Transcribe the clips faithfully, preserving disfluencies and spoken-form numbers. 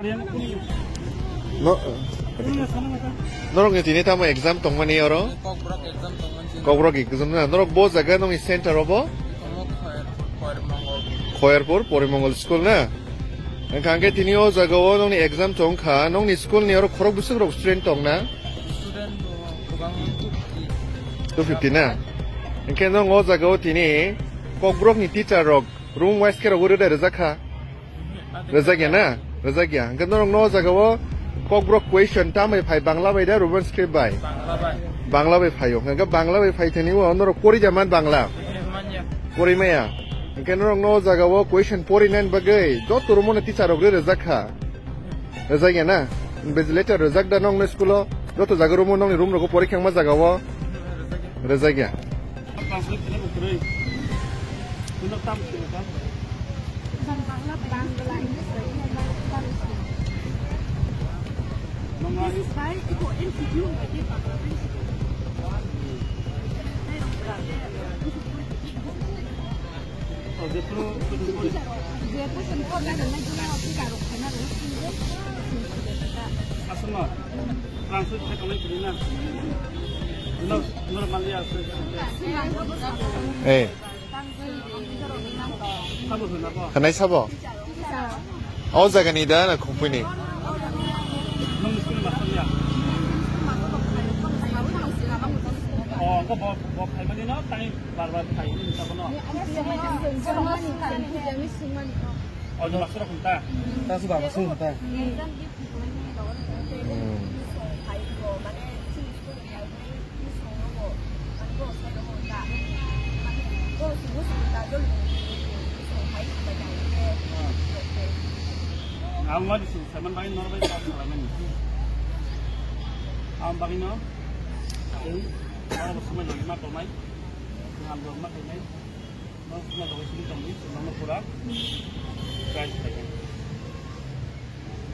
No, norok ni tini tamo exam tongmani oro? Kokborok exam tongmani. Kokborok exam na. Norok bo jaga nongni center obo? Omo Khoyar-, Khoyarmongol. Khoyarpur Porimongol school na? Hwnkha hwnkhe tini o jaga o nongni exam tongkha, nongni school ni oro khorok bwswk rok student tongna? Student bo kwbang two fifty. Two fifty na? Hwnkhe nong o jaga o tini Kokborok ni teacher rok room wise khe rogwi rwdai rwjak kha? Rwjak ya na? Rwjak ya. Hwnkhe norok no o jaga o Kokborok question tambai phai, Bangla bai da, Roman script bai? Bangla bai. Bangla bai phaio. Hwnkhe Bangla bai phai thani o norok pori ja man Bangla? Manya. Pori maya. Hwnkhe norok no o jaga o question pori nani bagwi joto room o no teacher rok rwjak kha? Rwjak ya na? Invigilator rwjak da nong no school o? Joto jaga room o nongni room rogo pori khangma jaga o? Rwjak ya. Translate khe bo kwrwi. Hwnwi tam sini tam. Nong a- Oh, jephuru, jephuru. Aswkno translate khe tongwi kwrwi na. No, normally aswk. Eh. Sabo hwnna bo. Hwnai sabo? O jaga ni da na Khumphui ni? Nung school master ya? Oh, ko bo, bo phaimani no, tani bar bar phai ni sabo no. Oh, ni master khum ta? Ta su ba master khum ta? Hmm. Ang ma di sung saman bai nor bai ta salamani. Ang bai no. Ang bai no. Ang bai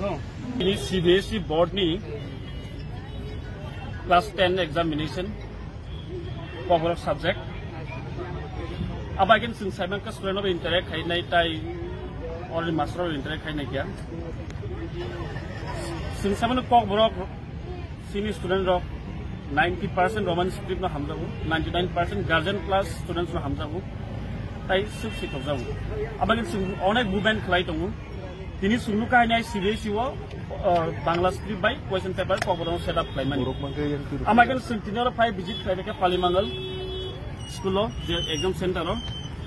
no. Ini C B S E board ni class ten examination, Kokborok subject. Abo again chwng saiman ka student rok interact khainai tai already master rok interact khainai kya. Chwng saiman Kokborok Sini student rok ninety percent Roman script no hamjago, ninety nine percent guardian plus students no hamjago. Tai suk si tokjago. Abagin sung onek movement khlai tongo. Tini sungnu kahini ai C B S E o, uh, Bangla script bai question paper Kokborok set up khlai mani. Borok mangke yang turu. Ama kan sung tini oro phai visit khlai ke Palimangal school o je exam center o.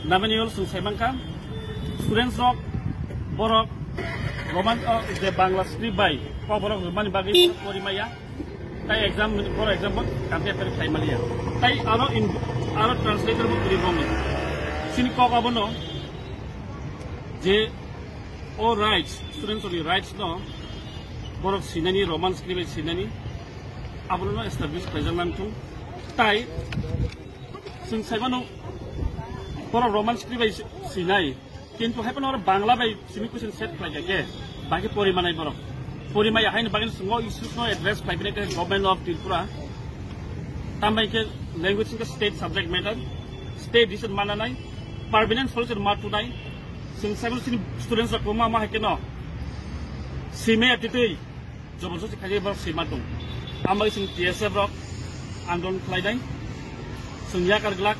Nabani ol sung sai mangka students rok borok Roman, uh, je Bangla script bai Kokborok mani bagwi pori maya. Tai exam, for example, kante peri khai maliya. Tai aro in, aro translator bo kuri bong. Sini kok abono je o rights, students ni rights no borok sinani, Roman script sinani, abono establish khaijak nang thung. Tai sing saibano borok Roman script bai sinai. Kintu hai phano oro Bangla bai simi question set khlai kha khe, bangkhe pori manai borok. Pori maya haino bagwi chwng o issues no address khlai bini khe Government of Tripura. Tambai khe language wngkha state subject matter, state decision mananai, permanent solution ma tunai. Chwng sai sini students rok ma ma hai khe no. Simi atitwi. Joborjosti khaijak borok sima tong. Ambai chwng T S F rok andolon khlainai. Chwng yakar glak.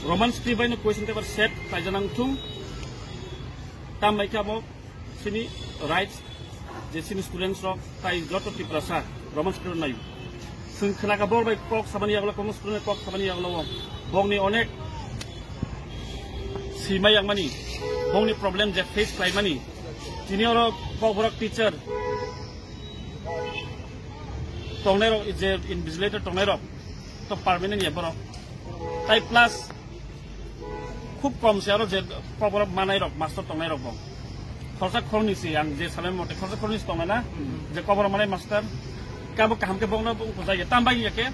Roman script bai no question paper set khlaijanang thung. Tambai khe abo chini rights je chini students rok tai joto Tiprasa Roman script nayo. Chwng khnakha bor bai kok samani yagulo, Congress student kok samani yagulo o. Bongni onek sima yangmani, bongni problem je face khlaimani. Tini oro Kokborok teacher tongnai rok, je invigilator tongnai rok, to permanent ya borok. Tai plus khub kom se aro je Kokborok manai rok, master tongnai rok bo. Khorsa khorni se ang je samai mote khorsa khorni se tongnai na, je Kokborok manai master. Kabo kaham khe bongno bong kujai ya, tam bai ya khe.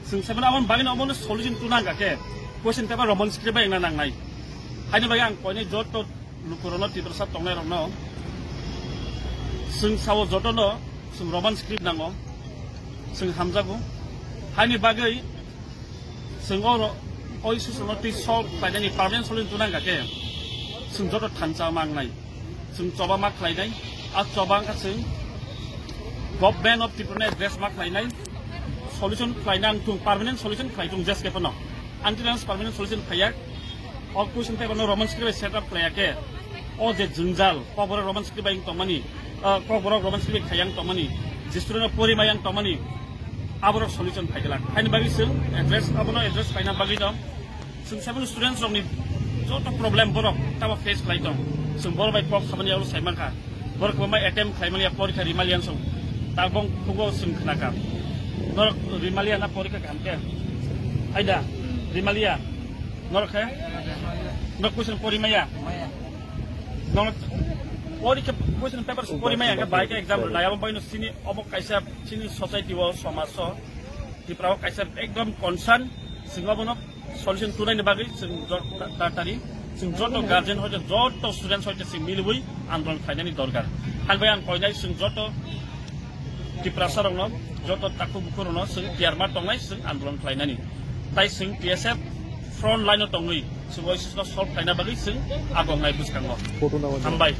Sing seven abon bagino abon solution tu nang khe. Question paper Roman script bai na nang nai. Haini bai ang koine joto lukurokno, Tiprasa tongnairokno chwng sao jotono chwng Roman script nango, chwng hamjago. Haini bagwi chwng oro o issue no twi solve khlainani permanent solution tu nang khe chwng joto thansa mangnai, chwng choba ma khlainai. A chobang kha chwng Government of Tripura ni address ma khlainai, solution khlaina ang thung, permanent solution khlai thung jeskhe phano. Until unless permanent solution phaiya, o question paper no Roman script bai set up khlaiya khe, o je jwngjal, Kokborok Roman script bai tongmani, ah, Kokborok Roman script bai khaiyang tongmani, je student no porimai yang tongmani, aborok solution phai glak. Haini bagwi chwng address, abono address khlaina bagwi no, chwng seven students rokni joto problem borok tamo face khlai tong. Chwng borok bai kok sabani abo sai mankha. Borok kwbangma attempt khlai manya porikha rimaliya song. Tabok thugo chwng khnakha. Norok rimaliya na porikha kaham khe? Aida, rimaliya. Norok khe? Norok question porimaya? Norok porikha question paper porimaya khe bai khe exam rwnai. Abo bai no chini obo kaisa chini society o, somaj o, Tripura o kaisa ekdom concern, chwng abono solution tunaini bagwi chwng jot-, ta-, taratari chwng joto guardian hoite joto students hoite chwng miliwi andolon khlainani dorkar. Haibai ang koinai chwng joto Tiprasa rokno, joto takhuk bukhuk rokno chwng tiyar ma tongnai chwng andolon khlainani. Tai chwng T S F front line o tongwi chwng o issue no solve khlaina bagwi chwng agongnai bwskango. Hambai.